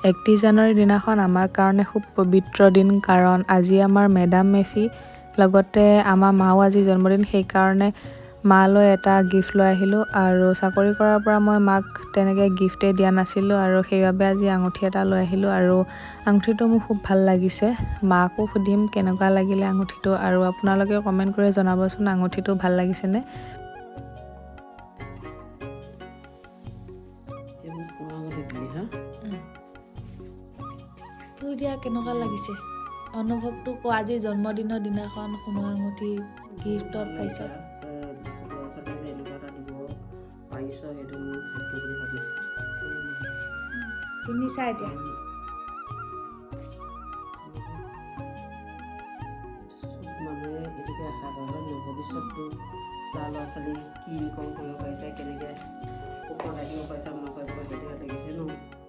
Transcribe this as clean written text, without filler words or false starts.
31 জানুৱাৰীৰ দিনাখন আমাৰ কাৰণে খুব পবিত্ৰ দিন, কাৰণ আজি আমাৰ মেডাম মেফি, লগতে আমাৰ মাও আজি জন্মদিন। সেইকাৰণে মালৈ এটা গিফ্ট লৈ আহিলোঁ। আৰু চাকৰি কৰাৰ পৰা মই মাক তেনেকৈ গিফ্টেই দিয়া নাছিলোঁ আৰু সেইবাবে আজি আঙুঠি এটা লৈ আহিলোঁ। আৰু আঙুঠিটো মোৰ খুব ভাল লাগিছে। মাকো সুধিম কেনেকুৱা লাগিলে আঙুঠিটো, আৰু আপোনালোকে কমেণ্ট কৰি জনাবচোন আঙুঠিটো ভাল লাগিছেনে। তোৰ এতিয়া কেনেকুৱা লাগিছে অনুভৱটো ক? আজি জন্মদিনৰ দিনাখন সোণৰ আঙুঠি গিফ্টত পাইছ। ল'ৰা ছোৱালী যে এনেকুৱা এটা দিব পাৰিছ, সেইটো মোৰ ভাগ্য বুলি ভাবিছোঁ। পিন্ধি চা এতিয়া। চব মানুহে এইটোকে আশা কৰে, হয় নহয়? ভৱিষ্যতটো ল'ৰা ল'ৰা ছোৱালী কি ইনকম কৰিব পাৰিছে, কেনেকৈ সুখত ৰাখিব পাৰিছে, মা কৰিব পাৰিছে, তেতিয়া লাগিছে ন।